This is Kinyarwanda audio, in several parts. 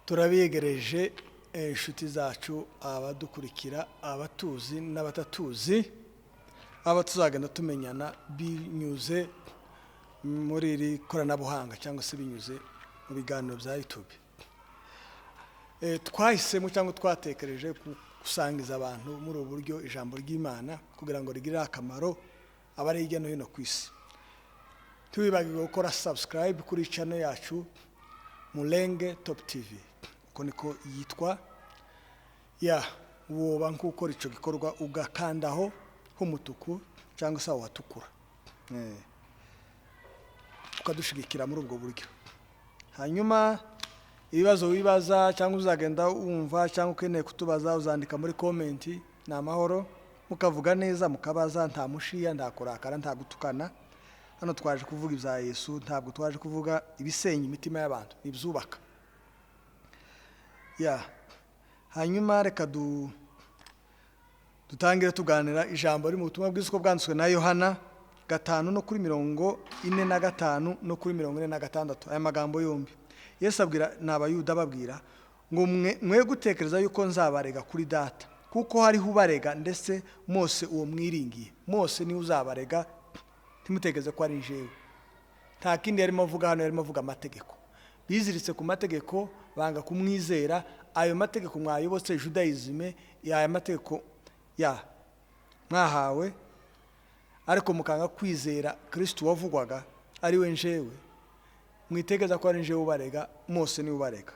Turabiyegereje inshuti zacu, abadukurikira, abatuzi n'abatatuzi, aba tuzagenda tumenyana binyuze muri iri koranabuhanga cyangwa se binyuze mu biganiro bya YouTube. Twahisemo cyangwa twatekereje gusangiza abantu muri ubu buryo ijambo ry'Imana kugira ngo rigirire akamaro abari hirya no hino ku isi. Ntiwibagirwe gukora subscribe kuri channel yacu Mulenge Top TV, uko niko yitwa. Ya woba nk'ukora icyo gikorwa ugakandaho h'umutuku cyangwa se aho hatukura, ukadushigikira muri ubwo buryo. Hanyuma ibibazo wibaza cyangwa uzagenda wumva cyangwa ukeneye kutubaza, uzandika muri comment. Ni amahoro, mukavuga neza, mukabaza, nta mushiya, nta kurakara, nta gutukana. Hano twaje kuvuga ibya Yesu, ntabwo twaje kuvuga ibisenya imitima y'abantu, ni ibyubaka. Ya hanyuma reka dutangire tuganira ijambo riri mu butumwa bwiza uko bwanditswe na Yohana 5 no kuri 45 no kuri 46. Aya magambo yombi Yesu abwira ni Abayuda, ababwira ngo: "Mwe gutekereza yuko nzabarega kuri Data, kuko hariho ubarega, ndetse Mose uwo mwiringiye." Mose niwe uzabarega, ntimutekereze ko ari njyewe. Nta kindi yarimo avuga hano, yarimo avuga amategeko. Biziritse ku mategeko, banga kumwizera. Ayo mategeko mwayobotse, Judaïsme, aya mategeko ya mwahawe, ariko mukanga kwizera Kirisitu wavugwaga, ari we njewe. Mwitegeza ko ari njewe ubarega, Mose niwe ubarega.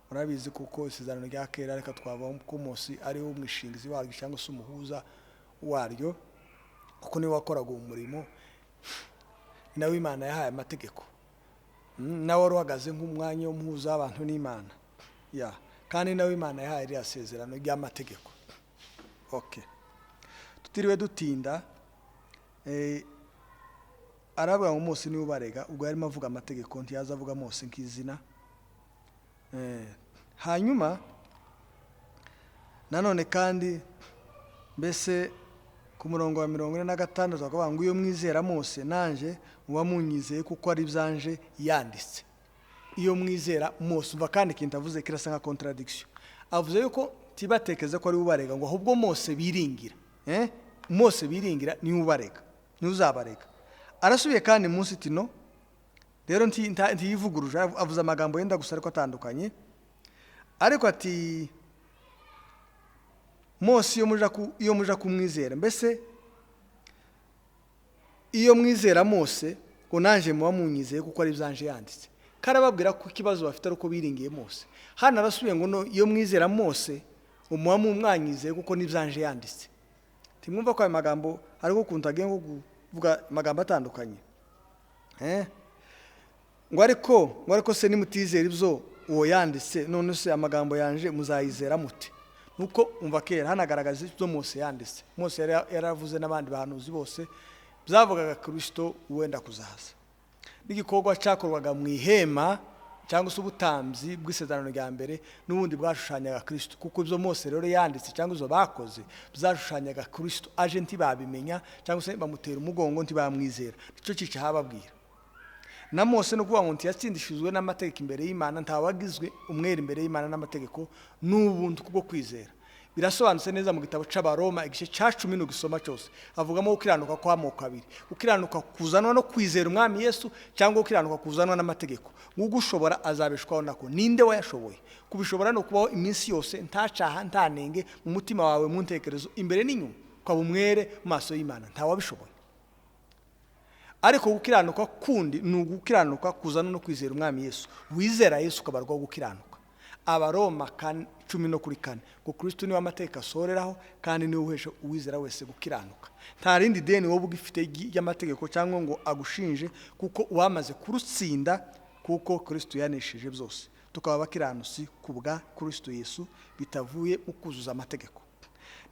Murabizi kuko isezerano rya kera, reka twavuga ko Mose ari we umwishingizi waryo cyangwa se umuhuza waryo, kuko niwe wakoraga uwo murimo, ni nawe Imana yahaye amategeko. Nawe wari uhagaze nk'umwanya w'umuhuza w'abantu n'Imana, ya kandi nawe Imana yahaye ririya sezerano ry'amategeko. Okay, tutiriwe dutinda, aravuga ngo Mose niwe ubarega. Ubwo yarimo avuga amategeko, ntiyaza avuga Mose nk'izina. Hanyuma nanone kandi mbese ku murongo wa 46 bakavuga ngo: "Iyo mwizera Mose, nanje muba munyizeye, kuko ari ibyanje yanditse." Iyo mwizera Mose, umva kandi ikintu avuze kirasa nka contradiction. Avuze yuko tibatekeze ko ari we ubarega, ngo ahubwo Mose biringira, Mose biringira niwe ubarega, niwe uzabarega. Arasubiye kandi munsi tino rero ntiyivuguruje, avuze amagambo yenda gusa ariko atandukanye. Ariko ati: "Mose iyo muja kumwizera, mbese iyo mwizera Mose, ngo nanjye muba munyizeye, kuko ari ibyanje yanditse." Karababwira ko ikibazo bafite ari uko biringiye Mose. Hano arasubiye ngo: "No iyo mwizera Mose, ngo muba mumwanyizeye, kuko n'ibyanje yanditse." Ntimwumva ko ayo magambo ariko ukuntu agiye nko kuvuga amagambo atandukanye? Ngo ariko se nimutizera ibyo uwo yanditse, none se amagambo yanje muzayizera mute? Nuko umva kera hano agaragaza ibyo Mose yanditse. Mose yari yaravuze n'abandi bahanuzi bose byavugaga Kirisito wenda kuzaza, n'igikorwa cyakorwaga mu ihema cyangwa se ubutambyi bw'isezerano rya mbere n'ubundi bwashushanyaga Kirisito. Kuko ibyo Mose rero yanditse cyangwa izo bakoze byashushanyaga Kirisito, aje ntibabimenya cyangwa se bamutera umugongo, ntibamwizera. Nicyo cica hababwira na Mose, no kuvuga ngo ntiyatsindishijwe n'amategeko imbere y'Imana, ntawagizwe umwere imbere y'Imana n'amategeko, n'ubuntu kubwo kwizera. Birasobanutse neza mu gitabo c'Abaroma igice ca 10, nugisoma cyose havugamo gukiranuka kw'amoko abiri: gukiranuka kuzanwa no kwizera Umwami Yesu, cyangwa gukiranuka kuzanwa n'amategeko. Ugushobora azabeshwaho nako. Ninde wayashoboye? Kubishobora ni ukubaho iminsi yose nta caha, nta nenge mu mutima wawe, mu ntekerezo, imbere n'inyuma, ukaba umwere mu maso y'Imana. Ntawabishoboye. Ariko gukiranuka kundi ni ugukiranuka kuzana no kwizera Umwami Yesu. Wizera Yesu ukabarwaho gukiranuka. Abaroma 10 no kuri 4 ngo Kristo niwe amategeko asoreraho, kandi niwe uhesha uwizera wese gukiranuka. Nta rindi deni wowe ugifite ry'amategeko cyangwa ngo agushinje, kuko wamaze kurutsinda, kuko Kristo yanesheje byose, tukaba abakiranutsi ku bwa Kristo Yesu bitavuye mu kuzuza amategeko.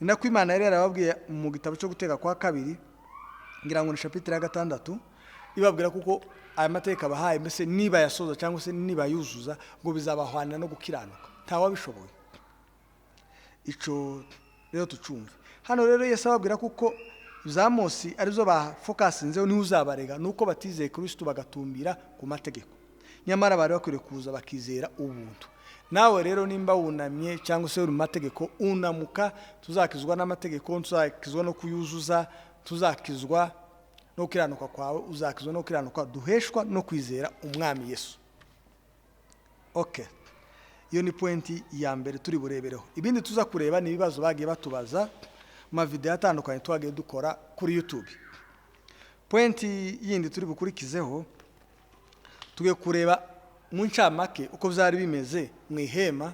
Ni nako Imana yari yarababwiye mu gitabo cyo Guteka kwa Kabiri, ngira ngo ni chapitre ya 6, ibabwira kuko aya mategeko abahaye, mbese niba yasoza cyangwa se niba yuzuza, ngo bizabahwanira no gukiranuka. Ntawabishoboye. Ico rero tucumve. Hano rero Yesu ababwira kuko za Mose arizo bafokasinzeho, niwe uzabarega, nuko batizeye Kristo bagatumbira ku mategeko, nyamara bari bakwiriye kuza bakizera ubuntu. Nawe rero nimba wunamye cyangwa se uri mu mategeko, unamuka. Tuzakizwa n'amategeko, tuzakizwa no kuyuzuza, tuzakizwa no gukiranuka kwawe, uzakizwa no gukiranuka duheshwa no kwizera Umwami Yesu. Okay, iyo ni point ya mbere turi burebereho. Ibindi tuza kureba ni ibibazo bagiye batubaza mu mavidewo atandukanye twagiye dukora kuri YouTube. Point yindi turi bukurikizeho, tugiye kureba mu ncamake uko byari bimeze mu ihema,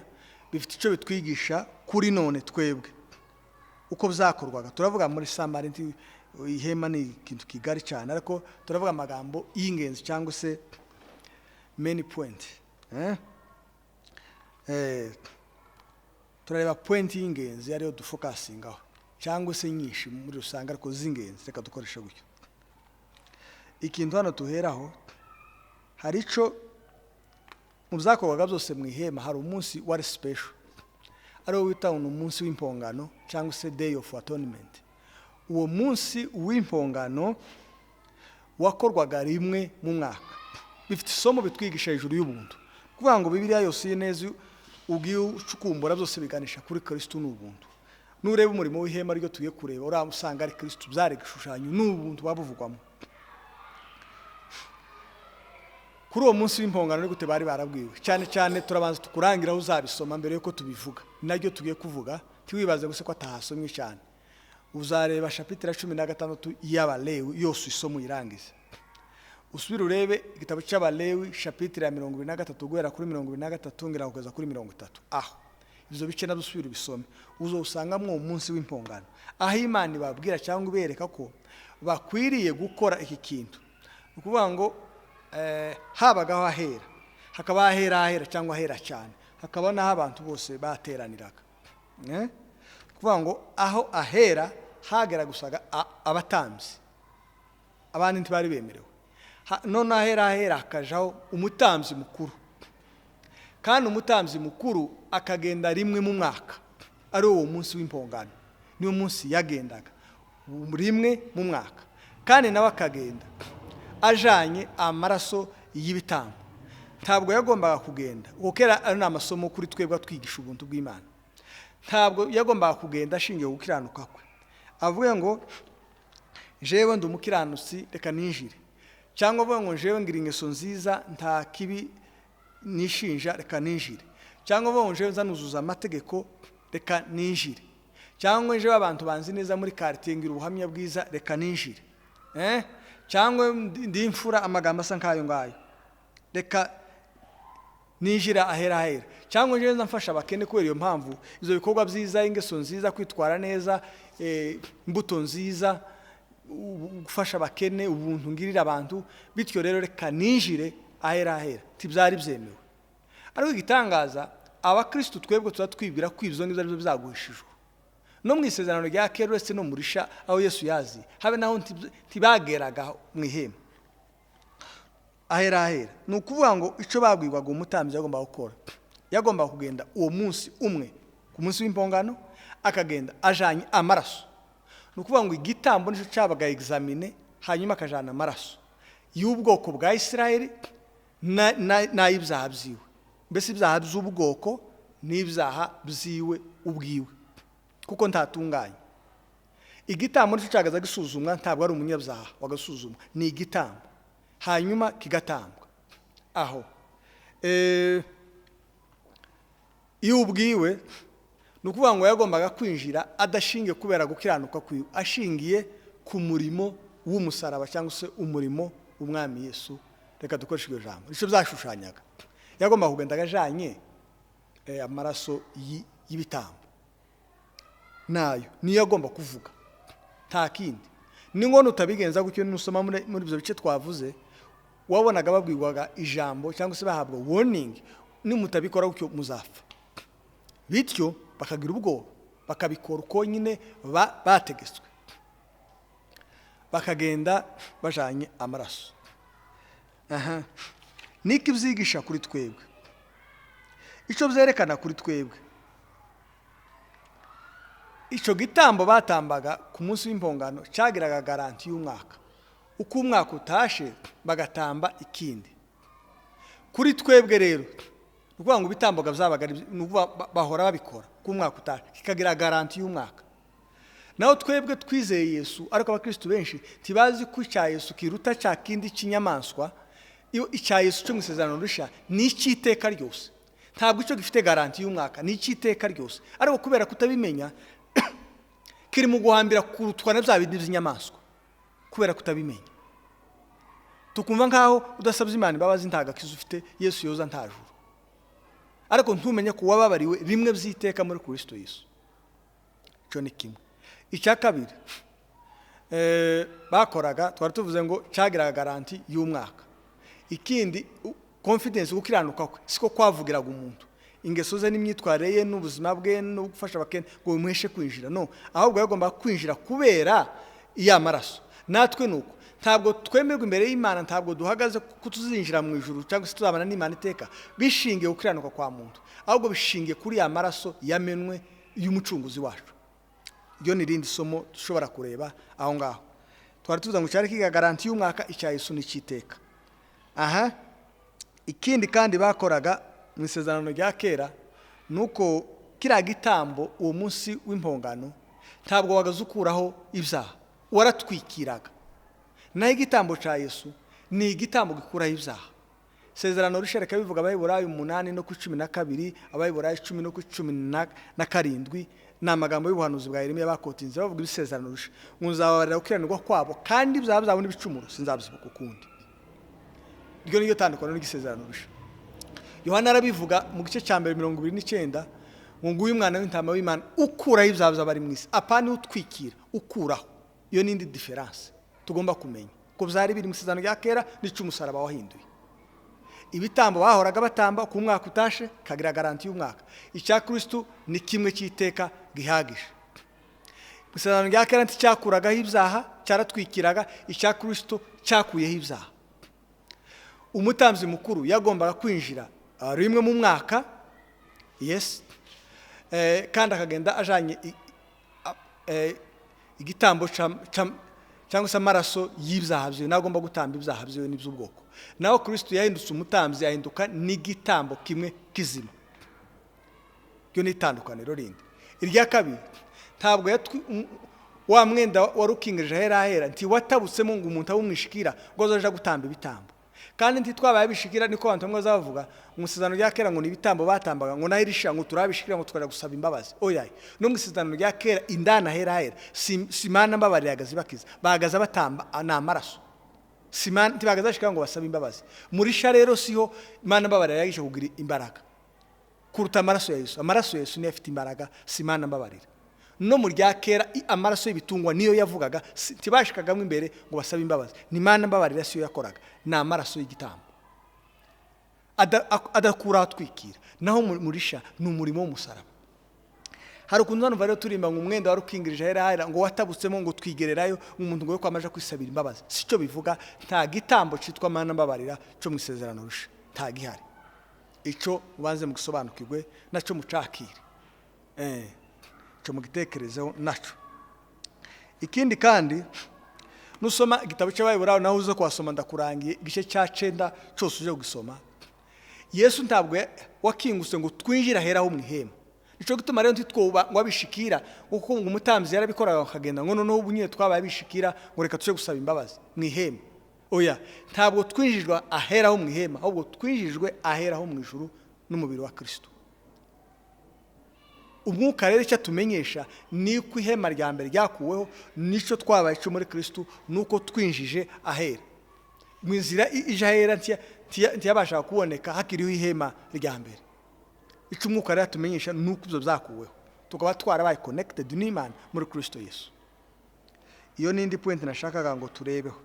bifite icyo bitwigisha kuri none twebwe, uko byakorwaga. Turavuga muri summary. Ihema ni ikintu kigari cyane, ariko turavuga amagambo y'ingenzi cyangwa se main point. Turareba point y'ingenzi ariyo dufocusingaho, cyangwa se nyinshi muri rusange, ariko z'ingenzi reka dukoreshe gutyo. Ikintu hano tuheraho, hari ico mu byakorwaga byose mu ihema, hari umunsi wari special, ariwo wita ni umunsi w'impongano cyangwa se Day of Atonement. Uwo munsi w'impongano wakorwaga rimwe mu mwaka. Bifite isomo bitwigisha hejuru y'ubuntu, kuvuga ngo Bibiliya yose iyo neza ugiye ucukumbura, byose biganisha kuri Kristo n'ubuntu. Nureba umurimo w'ihema ryo tugiye kureba, uriya usanga ari Kristo, byari igishushanyo n'ubuntu buba buvugwamo. Kuri uwo munsi w'impongano ni gute bari barabwiwe? Cyane cyane turabanza tukurangira aho uzabisoma mbere yuko tubivuga. Naryo tugiye kuvuga, ntiwibaze gusa ko atahasomye cyane. Uzareba chapitre ya 16 y'Abalewi yose, isomo uyirangize, usubire urebe igitabo cy'Abalewi chapitre ya 23, guhera kuri 23 ngira kugeza kuri 30. Aho ibyo bice nabyo usubire ubisome, uzosangamo uwo munsi w'impongano, aho Imana ibabwira cyangwa ibereka ko bakwiriye gukora iki kintu. Ni ukuvuga ngo habagaho ahera, hakaba ahera, ahera cyangwa ahera cyane, hakaba n'aho abantu bose bateraniraga. Kuvuga ngo aho ahera hagera gusaga abatambyi, abandi ntibari bemerewe. None ahera ahera hakajaho umutambyi mukuru, kandi umutambyi mukuru akagenda rimwe mu mwaka, ari uwo munsi w'impongano. Niwo munsi yagendaga rimwe mu mwaka, kandi nawe akagenda ajanye amaraso y'ibitambo. Ntabwo yagombaga kugenda, kuko kera ari amasomo kuri twebwe twigisha ubuntu bw'Imana, ntabwo yagombaga kugenda ashingiye ku gukiranuka kwe, avuge ngo jewe ndi umukiranutsi, reka ninjire, cyangwa avuge ngo jewe ngira ingeso nziza, nta kibi nishinja, reka ninjire, cyangwa avuge ngo jewe nzanuzuza amategeko, reka ninjire, cyangwa jewe abantu banzi neza muri quartier, ngira ubuhamya bwiza, reka ninjire, cyangwa ndi imfura, amagambo asa nk'ayo ngayo, reka ninjira ahera ahera, cyangwa njyewe nza mfasha abakene. Kubera iyo mpamvu, ibyo bikorwa byiza, ingeso nziza, kwitwara neza, imbuto nziza, gufasha abakene, ubuntu ngirira abantu, bityo rero reka ninjire ahera ahera, ntibyari byemewe. Ariko igitangaza, abakirisitu twebwe tuba twibwira ko ibyo ngibyo aribyo bizaguhishijwe. No mu Isezerano rya Kera, uretse no mu Risha aho Yesu yazi, habe naho ntibageraga mu ihema ahera ahera. Ni ukuvuga ngo icyo babwirwaga umutambyi yagomba gukora, yagomba kugenda uwo munsi umwe, ku munsi w'impongano, akagenda ajanye amaraso. Ni ukuvuga ngo igitambo nicyo cyabaga examiné, hanyuma akajana amaraso y'ubwoko bwa Isirayeli n'ay'ibyaha byiwe, mbese ibyaha by'ubwoko n'ibyaha byiwe ubwiwe, kuko ntatunganye. Igitambo nicyo cyagaza gisuzumwa, ntabwo ari umunyabyaha wagasuzumwa, ni igitambo, hanyuma kigatambwa. Aho iyo ubwiwe, ni ukuvuga ngo yagombaga kwinjira adashingiye kubera gukiranuka kwiwe, ashingiye ku murimo w'umusaraba cyangwa se umurimo w'Umwami Yesu, reka dukoreshe iryo jambo, nicyo byashushanyaga. Yagombaga kugenda agajanye amaraso y'ibitambo, nayo niyo agomba kuvuga, nta kindi. Ni ngombwa utabigenza gutyo. Nusoma muri ibyo bice twavuze, wabonaga babwirwaga ijambo cyangwa se bahabwa warning: nimutabikora gutyo muzapfa. Bityo bakagira ubwoba, bakabikora uko nyine bategetswe, bakagenda bajanye amaraso. Aha niko ibyigisha kuri twebwe, icyo byerekana kuri twebwe. Icyo gitambo batambaga ku munsi w'impongano cyagiraga garantie y'umwaka, uko umwaka utashe bagatamba ikindi. Kuri twebwe rero, ni Ni ukuvuga ngo ibitambo byabaga ari, ni ukuvuga bahora babikora ku mwaka utaha, kikagira garantie y'umwaka. Naho twebwe twizeye Yesu, ariko abakristo benshi ntibazi ko icya Yesu kiruta cya kindi cy'inyamaswa. Iyo icya Yesu cyo mu isezerano rishya ni icy'iteka ryose, ntabwo icyo gifite garantie y'umwaka, ni icy'iteka ryose. Ariko kubera kutabimenya, kiri mu guhambira kurutwa na bya bindi by'inyamaswa. Kubera kutabimenya, tukumva nkaho udasabye Imana imbabazi nta gakiza ufite, Yesu yoza nta juru. Ariko ntumenye ko wababariwe rimwe by'iteka muri Kristo Yesu. Icyo ni kimwe. Icya kabiri bakoraga, twari tuvuze ngo cyagiraga garantie y'umwaka. Ikindi, confidence, gukiranuka kwe siko kwavugiraga umuntu ingeso ze n'imyitwarire ye n'ubuzima bwe no gufasha abakene ngo bimuheshe kwinjira. No, ahubwo yagomba kwinjira kubera iya maraso. Natwe nuko ntabwo twemerwa imbere y'Imana, ntabwo duhagaze ko tuzinjira mu ijuru cyangwa se tuzabana n'Imana iteka bishingiye gukiranuka kwa muntu, ahubwo bishingiye kuri ya maraso yamenwe y'umucunguzi wacu. Iryo ni irindi somo dushobora kureba aho ngaho. Twari tuvuze ngo cyari kiga garantie y'umwaka, icya Yesu ni icy'iteka. Aha, ikindi kandi bakoraga mu isezerano rya kera ni uko kiriya gitambo uwo munsi w'impongano ntabwo wagaze ukuraho ibyaha, waratwikiraga. Naho igitambo cya Yesu ni igitambo gikuraho ibyaha. Isezerano rishya reka bivuga, Abaheburayo 8 no ku 12, Abaheburayo 10 no ku 17, ni amagambo y'ubuhanuzi bwa Yeremiya bakotinze bavuga ibisezerano rishya, ngo nzababarira gukiranirwa kwabo, kandi byaba byabo n'ibicumuro sinzabyibuka ukundi. Iryo ni ryo tandukaniro ry'isezerano rishya. Yohana arabivuga mu gice cya mbere 29, ngo nguyu umwana w'intama w'Imana ukuraho ibyaha by'abari mu isi. Apana utwikira, ukuraho. Iyo ni indi différence tugomba kumenya ko byari biri mu isezerano rya kera n'icyo umusaraba wahinduye. Ibitambo bahoraga batamba ku mwaka utashe kagira garantie y'umwaka, icya Kristo ni kimwe cy'iteka gihagije. Mu isezerano rya kera nticyakuragaho ibyaha, cyaratwikiraga. Icya Kristo cyakuyeho ibyaha. Umutambyi mukuru yagombaga kwinjira rimwe mu mwaka, yes, kandi akagenda ajanye igitambo cyangwa se amaraso y'ibyaha byiwe, nawe agomba gutamba ibyaha byiwe n'iby'ubwoko. Naho Kristo yahindutse umutambyi, yahinduka n'igitambo kimwe kizima. Ryo ni itandukaniro rindi. Irya kabiri, ntabwo wa mwenda wari ukingirije ahera ahera ntiwatabutsemo ngo umuntu abe umwishikira ngo azaje gutamba ibitambo. Kandi ntitwabaye abishikira, niko abantu bamwe bazavuga mu isezerano rya kera ngo ni ibitambo batambaga, ngo naho irisha ngo turabishikira ngo tukajya gusaba imbabazi. Oya, no mu isezerano rya kera indani ahera ahera si Imana mbabariraga zibakiza, bahagaze batamba ni amaraso. Si Imana, ntibahagaze bashikira ngo basabe imbabazi. Murisha rero siho Imana mbabarira yagisha kugira imbaraga kuruta amaraso ya Yesu. Amaraso ya Yesu niyo afite imbaraga, si Imana mbabarira. No mu rya kera amaraso y'ibitungwa niyo yavugaga, ntibashikagamo imbere ngo basabe imbabazi. Ni Imana mbabarira siyo yakoraga, ni amaraso y'igitambo adakuraho atwikira. Naho murisha ni umurimo w'umusaraba. Hari ukuntu hano rero turimba ngo umwenda wari ukingirije ahera ahera ngo watabutsemo, ngo twigererayo, umuntu ngo yo kwamaje kwisabira imbabazi. Si cyo bivuga. Nta gitambo cyitwa Mana mbabarira cyo mu isezerano risha, nta gihari. Icyo ubanze mugisobanukirwe nacyo, mucakire, icyo mugitekerezeho naco. Ikindi kandi, nusoma igitabo cy'Abaheburayo, nawe uze kuhasoma, ndakurangiye igice cya 9 cyose uje kugisoma. Yesu ntabwo wakingutse ngo twinjire ahera ho mu ihema. Nico gituma rero ntitwoba ngo abishikira, kuko ngo umutambyi yarabikoraga akagenda, ngo noneho ubu nyine twabaye abishikira, ngo reka tuje gusaba imbabazi mu ihema. Oya, ntabwo twinjijwe ahera ho mu ihema, ahubwo twinjijwe ahera ho mu ijuru n'umubiri wa Kristo. Umwuka rero icyo atumenyesha ni uko ihema rya mbere ryakuweho, nicyo twabaye cyo muri Kristo, nuko twinjije ahera. Mu nzira ije ahera ntiyabashaga kuboneka hakiriho ihema rya mbere. Icyo umwuka rero atumenyesha ni uko ibyo byakuweho, tukaba twarabaye connected n'Imana muri Kristo Yesu. Iyo ni indi point nashakaga ngo turebeho.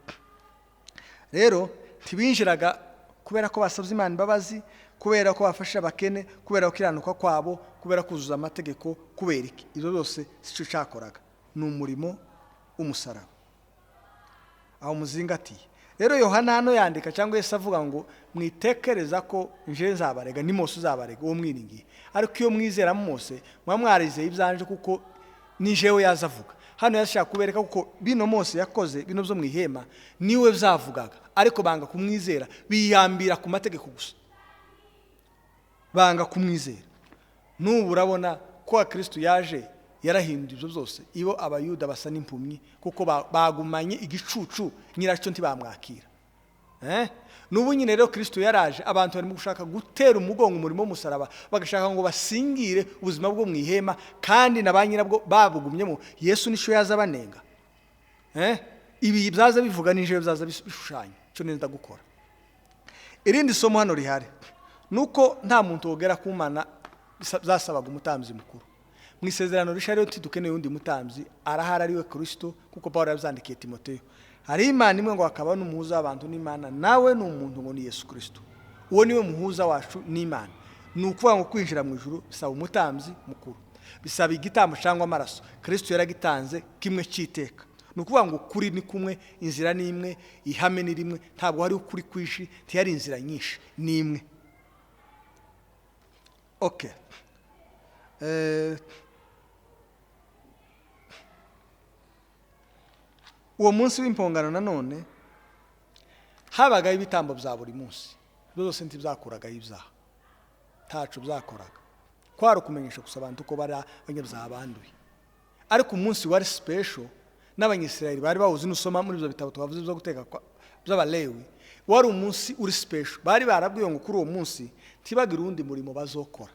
Rero ntibinjiraga kubera ko basabye Imana imbabazi, kubera ko bafasha abakene, kubera gukiranuka kwabo, kubera kuzuza amategeko, kubera iki. Ibyo byose si cyo cyakoraga, ni umurimo w'umusaraba aho muzingatiye. Rero Yohana hano yandika, cyangwa Yesu avuga ngo mwitekereza ko nje nzabarega, ni Mose uzabarega uwo mwiringiye. Ariko iyo mwizera Mose muba mwarizeye ibyanje, kuko ni jewe yaza avuga. Hano yashaka kubereka kuko bino Mose yakoze, bino byo mu ihema, niwe byavugaga, ariko banga kumwizera, biyambira ku mategeko gusa. Banga kumwizera. N'ubu urabona ko Kristo yaje yarahinduye ibyo byose. Ibo Abayuda basa n'impumyi kuko bagumanye igicucu nyiracyo, ntibamwakira. N'ubu nyine rero Kristo yaraje, abantu barimo gushaka gutera umugongo umurimo w'umusaraba, bagashaka ngo basingire ubuzima bwo mu ihema, kandi na ba nyirabwo babugumyemo. Yesu nicyo yaza banenga. Ibi byaza bivuga n'ijoro byaza bishushanya icyo nenda gukora. Irindi somo hano rihari nuko nta muntu wogera ku Mana byasabaga umutambyi mukuru. Mu isezerano rishya rero ntidukeneye undi mutambyi, arahari ari we Kristo, kuko Pawulo yabyandikiye Timoteyo. Hari Imana imwe ngo hakaba n'umuhuza w'abantu n'Imana, nawe ni umuntu ngo ni Yesu Kristo. Uwo niwe muhuza wacu n'Imana. Ni ukuvuga ngo kwinjira mu ijuru bisaba umutambyi mukuru, bisaba igitambo cyangwa amaraso. Kristo yaragitanze kimwe cy'iteka. Ni ukuvuga ngo ukuri ni kumwe, inzira ni imwe, ihame ni rimwe, ntabwo hari ukuri kwinshi, ntiyari inzira nyinshi, ni imwe. Okay. Uwo munsi w'impongano nanone habagaho ibitambo bya buri munsi. Ibyo byose ntibyakuragaho ibyaha, ntaco byakoraga, kwari ukumenyesha gusa abantu ko bari abanyabyaha banduye. Ariko umunsi wari special n'Abanyisirayeli bari bawuzi, nusoma muri ibyo bitabo twavuze byo guteka by'Abalewi, wari umunsi uri special. Bari barabwiwe ngo kuri uwo munsi ntibagire uwundi murimo bazokora.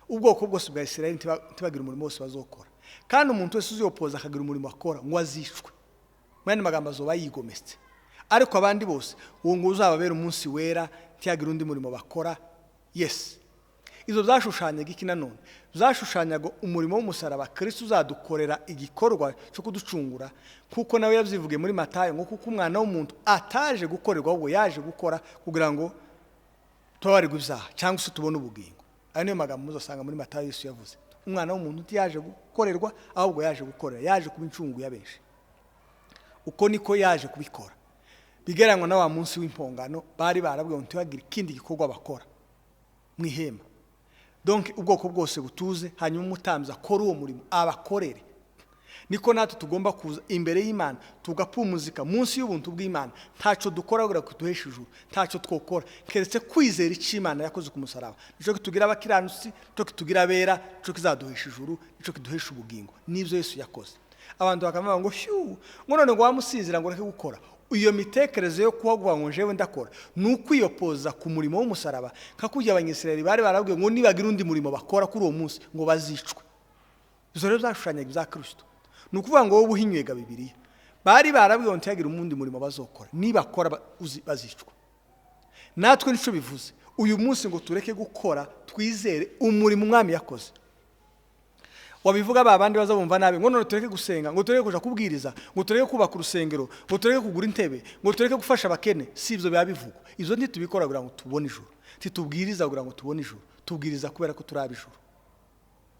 Ubwoko bwose bwa Isirayeli ntibagire umurimo wose bazokora, kandi umuntu wese uziyopoza akagira umurimo akora ngo azicwe. Mu yandi magambo azoba yigometse. Ariko abandi bose uwo ngo uzababera umunsi wera, ntiyagira undi murimo bakora. Yes. Izo byashushanyaga iki nanone? Byashushanyaga umurimo w'umusaraba Kristo uzadukorera igikorwa cyo kuducungura, kuko nawe yabyivugiye muri Matayo ngo kuko umwana w'umuntu ataje gukorerwa ahubwo yaje gukora kugira ngo tubabarirwe ibyaha cyangwa se tubone ubugingo. Ayo niyo magambo muzasanga muri Matayo Yesu yavuze. Umwana w'umuntu ntiyaje gukorerwa ahubwo yaje gukorera, yaje kuba incungu ya benshi. Uko niko yaje kubikora. Bigereranywa na wa munsi w'impongano bari barabwiwe ngo ntibagire ikindi gikorwa bakora mu ihema. Donc ubwoko bwose butuze, hanyuma umutambyi akora uwo murimo abakorere. Niko natwe tugomba kuza imbere y'Imana tugapumuzika munsi y'ubuntu bw'Imana. Ntacyo dukora kugira ngo duheshe ijuru, ntacyo twokora keretse kwizera icyo Imana yakoze ku musaraba. Nicyo kitugira abakiranutsi, nicyo kitugira abera, nicyo kizaduhesha ijuru, nicyo kiduhesha ubugingo. Nibyo Yesu yakoze. Abantu bakavuga ngo shyu, ngo none ngo wamusinzira ngo reke gukora. Iyo mitekerereze yo kuhaguha ngo jewe ndakora ni ukwiyopoza ku murimo w'umusaraba, nka kurya Abanyisirayeli bari barabwiwe ngo nibagira undi murimo bakora kuri uwo munsi ngo bazicwe. Izo rero byashushanyaga ibya Kristo. Ni ukuvuga ngo wowe uhinywega Bibiliya, bari barabwiwe ngo ntiyagira undi murimo bazokora, nibakora bazicwa. Natwe nico bivuze uyu munsi ngo tureke gukora, twizere umurimo Umwami yakoze. Wabivuga ba bandi bazabumva nabi ngo none tureke gusenga, ngo tureke kuja kubwiriza, ngo tureke kubaka urusengero, ngo tureke kugura intebe, ngo tureke gufasha abakene. Si ibyo biba bivugwa. Ibyo ntitubikora kugira ngo tubone ijuru, ntitubwiriza kugira ngo tubone ijuru, tubwiriza kubera ko turi ab'ijuru.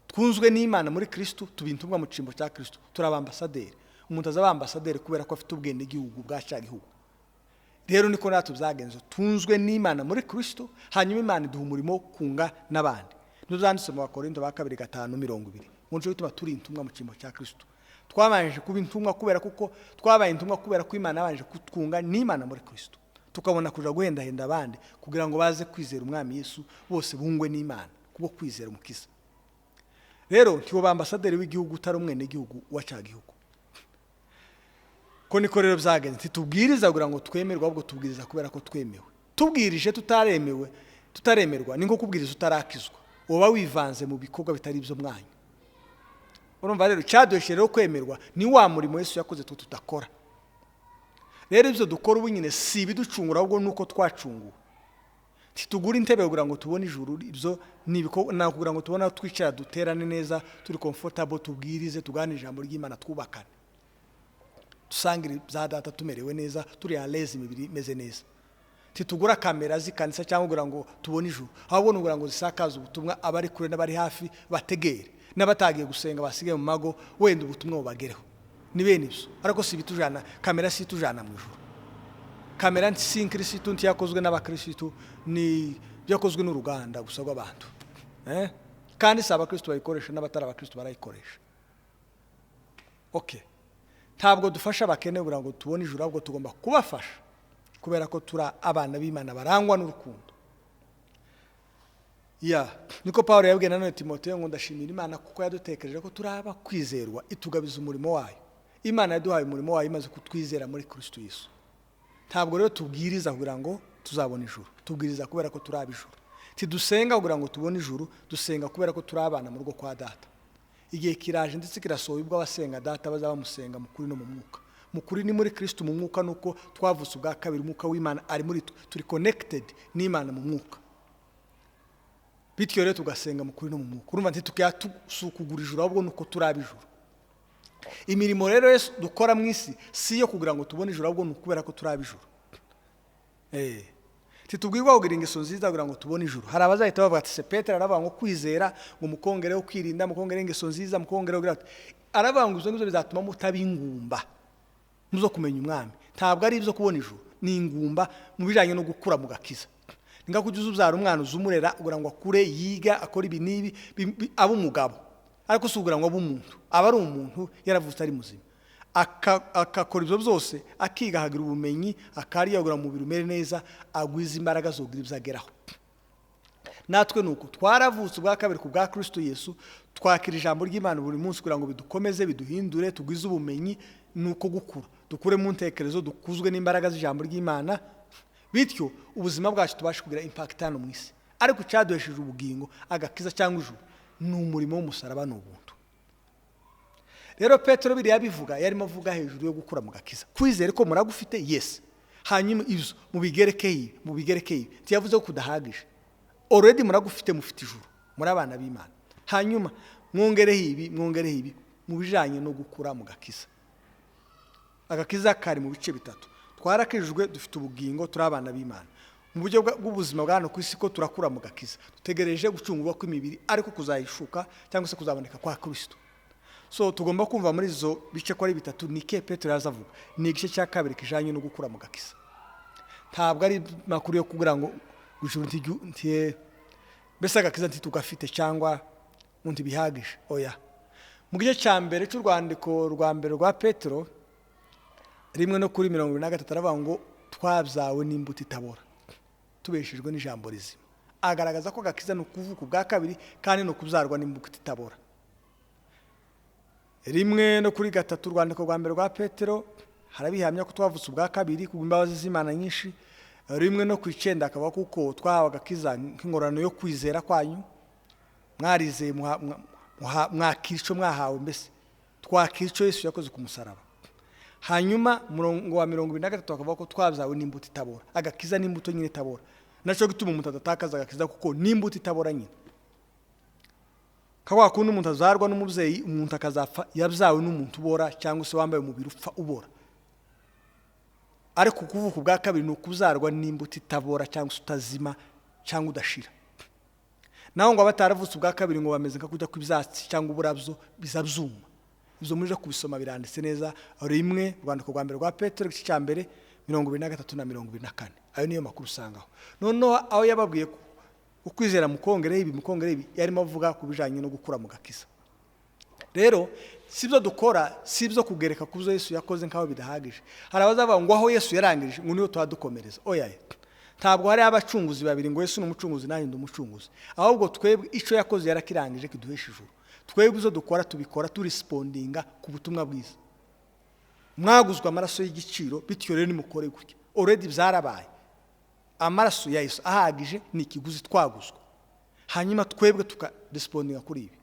Twunzwe n'Imana muri Kristo, tuba intumwa mu cyimbo cya Kristo, turi abambasaderi. Umuntu azaba ambasaderi kubera ko afite ubwenegihugu bwa cya gihugu. Rero niko natwe byagenze, tunzwe n'Imana muri Kristo, hanyuma Imana iduha umurimo wo kunga n'abandi. Nibyo byanditse mu Bakorinto ba kabiri 5:20. Ngo bituma turi intumwa mu cyimbo cya Kristo. Twabanje kuba intumwa kubera kuko twabaye intumwa kubera ko Imana yabanje kutwunga n'Imana muri Kristo. Tukabona kuja guhendahenda abandi kugira ngo baze kwizera Umwami Yesu, bose bungwe n'Imana kubwo kwizera Umukiza. Rero ntiwo ambasaderi w'igihugu utari umwenegihugu wa cya gihugu. Ko niko rero byagenze, ntitubwiriza kugira ngo twemerwe, ahubwo tubwiriza kubera ko twemewe. Tubwirije tutaremewe, tutaremerwa, ni nko kubwiriza utarakizwa. Uba wivanze mu bikorwa bitari ibyo mwanyu. Urumva rero cyaduheshe rero kwemerwa ni wa murimo Yesu yakoze twe tudakora. Rero ibyo dukora ubu nyine si ibiducungura ahubwo nuko twacunguwe. Titugura intebe kugira ngo tubone ijuru, ibyo ni na kugira ngo tubone aho twicara duterane neza, turi comfortable, tubwirize, tuganire ijambo ry'Imana, twubakane, dusangire bya data tumerewe neza, turi à l'aise, imibiri imeze neza. Titugura kamera z'ikanisa cyangwa kugira ngo tubone ijuru, ahubwo ni kugira ngo zisakaze ubutumwa, abari kure n'abari hafi bategere, n'abatagiye gusenga basigaye mu mago wenda ubutumwa bubagereho. Ni bene ibyo. Ariko si bitujana, kamera si itujana mu ijuru. Kamera si Kristo ntiyakozwe n'abakristo, ni byakozwe n'uruganda gusa rw'abantu. Kandi si abakristo bayikoresha, n'abatari abakristo barayikoresha. Okay. Ntabwo dufasha abakene kugira ngo tubone ijuru, ahubwo tugomba kubafasha kubera ko turi abana b'Imana barangwa n'urukundo. Ya niko Paul yabwiye nanone Timoteyo ngo ndashimira Imana kuko yadutekereje ko turaba kwizerwa, itugabiza umurimo wayo. Imana yaduhaye umurimo wayo imaze kutwizera muri Kristo Yesu. Ntabwo rero tubwiriza kugira ngo tuzabone ijuru, tubwiriza kubera ko turi ab'ijuru. Tidusenga kugira ngo tubone ijuru, dusenga kubera ko turi abana mu rugo kwa Data. Igihe kiraje ndetse kirasohoye ubwo abasenga Data bazaba bamusenga mu kuri no mu mwuka. Mu kuri ni muri Kristo, mu mwuka nuko twavutse ubwa kabiri, umwuka w'Imana ari muri twe, turi connected n'Imana mu mwuka. Bityo rero tugasenga mu kuri no mu mwuka. Urumva ntitukayasukugura ijuru, ahubwo nuko turi ab'ijuru. Imirimo rero Yesu dukora mu isi si iyo kugira ngo tubone ijuru, ahubwo ni ukubera ko turi ab'ijuru. Titubwirwa kugira ingeso nziza kugira ngo tubone ijuru. Hari abazahita bavuga ati se Petero aravuga ngo kwizera, ngo mukongereho kwirinda, mukongereho ingeso nziza, mukongereho kugira ati, aravuga ngo ibyo ngibyo bizatuma mutaba ingumba muzo kumenya umwami. Ntabwo ari ibyo kubona ijuru, ni ingumba mu bijyanye no gukura mu gakiza. Ni nka kujya ubyara umwana uzumurera kugira ngo akure, yiga, akore ibi n'ibi, abe umugabo. Ariko si ukugira ngo abe umuntu, aba ari umuntu yaravutse ari muzima. Akakora ibyo byose, akiga, akagira ubumenyi, akarya kugira ngo umubiri umere neza, agwize imbaraga zogira ibyo ageraho. Natwe ni uko twaravutse ubwa kabiri ku bwa Kristo Yesu, twakira ijambo ry'Imana buri munsi kugira ngo bidukomeze, biduhindure, tugwize ubumenyi, ni uko gukura, dukure mu ntekerezo, dukuzwe n'imbaraga z'ijambo ry'Imana, bityo ubuzima bwacu tubashe kugira impact hano mu isi. Ariko icyaduhesheje ubugingo, agakiza cyangwa ijuru, ni umurimo w'umusaraba, ni ubuntu. Rero Petero biriya bivuga, yarimo avuga hejuru yo gukura mu gakiza. Kwizera ko muragufite, yes. Hanyuma ibyo mubigerekeye ibi, mubigerekeye ibi. Ntiyavuze ko kudahagije. Already muragufite, mufite ijuru, muri abana b'Imana. Hanyuma mwongereho ibi, mwongereho ibi mu bijanye no gukura mu gakiza. Agakiza kari mu bice bitatu. Twarakijijwe, dufite ubugingo, turi abana b'Imana. Mu buryo bw'ubuzima bwa hano ku isi ko turakura mu gakiza. Dutegereje gucungurwa kw'imibiri, ariko kuzayishuka cyangwa se kuzaboneka kwa Kristo. So tugomba kumva muri izo bice ko ari bitatu. Ni ke Petero yaza avuga. Ni igice cya kabiri kijanye no gukura mu gakiza. Ntabwo ari makuru yo kugira ngo ijuru ntiye mbese agakiza ntitugafite cyangwa undi bihagije. Oya. Mu gice cya mbere cy'urwandiko rwa mbere rwa Petero 1:23 aravuga ngo twabyawe n'imbuto itabora, tubeshejwe n'ijambo rizima. Agaragaza ko agakiza ni ukuvuka ubwa kabiri kandi ni ukubyarwa n'imbuto itabora. 1:3 urwandiko rwa mbere rwa Petero harabihamya ko twavutse ubwa kabiri ku imbabazi z'Imana nyinshi. 1:9 akaba kuko twahawe agakiza nk'ingororano yo kwizera kwanyu, mwarizeye mwakira icyo mwahawe, mbese twakira icyo Yesu yakoze ku musaraba. Hanyuma murongo wa 23 akavuga ko twabyawe n'imbuto itabora. Agakiza n'imbuto nyine itabora. Nacyo gituma umuntu adatakaza agakiza kuko n'imbuto itabora nyine. Kwa kundi umuntu azarwa n'umubyeyi, umuntu akazapfa yabyawe n'umuntu ubora cyangwa se wambaye umubiri upfa ubora. Ariko kuvuka ubwa kabiri ni ukuzarwa n'imbuto itabora cyangwa se utazima cyangwa udashira. Naho ngo abataravutse ubwa kabiri ngo bameze nka kujya kw'ibyatsi cyangwa uburabyo bizabyuma. Ibyo muje kubisoma biranditse neza. 1 urwandiko rwa mbere rwa Petero igice cya mbere 23 na 24. Ayo niyo makuru usangaho. Noneho aho yababwiye ko ukwizera mukongere ibi, mukongere ibi, yarimo avuga ku bijanye no gukura mu gakiza. Rero sibyo dukora, sibyo kugereka ku byo Yesu yakoze nkaho bidahagije. Hari abazavuga ngo aho Yesu yarangirije ngo niho twadukomereza. Oya, ntabwo hari abacunguzi babiri ngo Yesu ni umucunguzi nanjye ndi umucunguzi. Ahubwo twebwe icyo yakoze yarakirangije kiduhesha ijuru. Twebwe izo dukora tubikora turespondinga ku butumwa bwiza. Mwaguzwe amaraso y'igiciro, bityo rero nimukore gutya. Already byarabaye. Amaraso ya Yesu ahagije ni ikiguzi twaguzwe. Hanyuma twebwe tukarespondinga kuri ibi.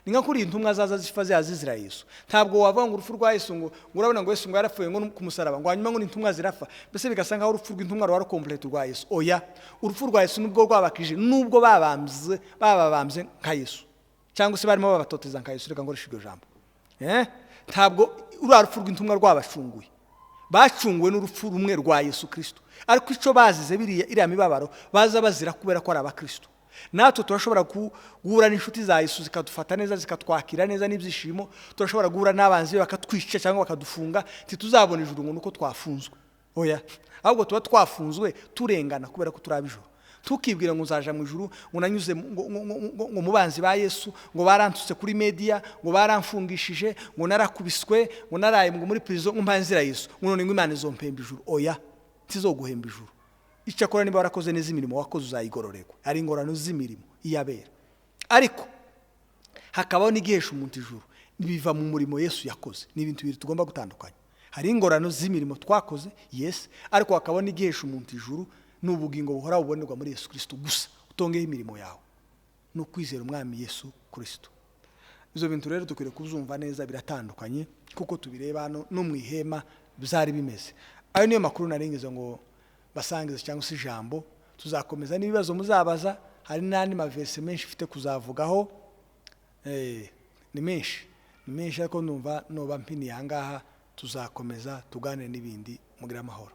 Ni nka kuri intumwa zaza zifa zizira Yesu. Ntabwo wavuga ngo urupfu rwa Yesu ngo urabona ngo Yesu ngo yarapfuye ngo ku musaraba, ngo hanyuma ngo intumwa zirafa. Mbese bigasa nkaho urupfu rw'intumwa rwari complete rwa Yesu. Oya, urupfu rwa Yesu nubwo rwabakije, nubwo babambye nka Yesu. Cyangwa se barimo babatoteza nka Yesu, reka ngoreshe iryo jambo. Ntabwo uriya rupfu rw'intumwa rwabacunguye. Bacunguwe n'urupfu rumwe rwa Yesu Kristo. Ariko ico bazize biriya iriya mibabaro baza bazira kubera ko ari abakristo. Natwe turashobora guhura n'inshuti za Yesu zikadufata neza, zikatwakira neza n'ibyishimo. Turashobora guhura n'abanzi bakatwica cyangwa bakadufunga, ntituzabona ijuru ngo nuko twafunzwe. Oya, ahubwo tuba twafunzwe turengana kubera ko turi ab'ijuru. Tukibwira ngo nzaja mu ijuru, ngo nanyuze ngo mu banzi ba Yesu, ngo barantutse kuri media, ngo baramfungishije, ngo narakubiswe, ngo naraye ngo muri prison, ngo mpanzira Yesu, ngo none ngo Imana izompemba ijuru. Oya, ntizoguhemba ijuru. Icyakora niba warakoze neza imirimo wakoze uzayigororerwa. Ari ingororano z'imirimo. iyabera. Ariko hakabaho n'igihesha umuntu ijuru, biva mu murimo Yesu yakoze. Ni ibintu bibiri tugomba gutandukanya. Hari ingorano z'imirimo twakoze, yes, ariko hakabaho n'igihesha umuntu ijuru, ni ubugingo buhora bubonerwa muri Yesu Kirisito gusa, utongeho imirimo yawe, ni ukwizera Umwami Yesu Kirisito. Ibyo bintu rero dukwiriye kubyumva neza, biratandukanye kuko tubireba hano no mu ihema byari bimeze. Ayo niyo makuru naringize ngo basangize, cyangwa se ijambo. Tuzakomeza n'ibibazo muzabaza. Hari n'andi maverse menshi mfite kuzavugaho. Ni menshi, ni menshi, ariko numva noba mpiniye aha ngaha. Tuzakomeza tuganire n'ibindi. Mugire amahoro.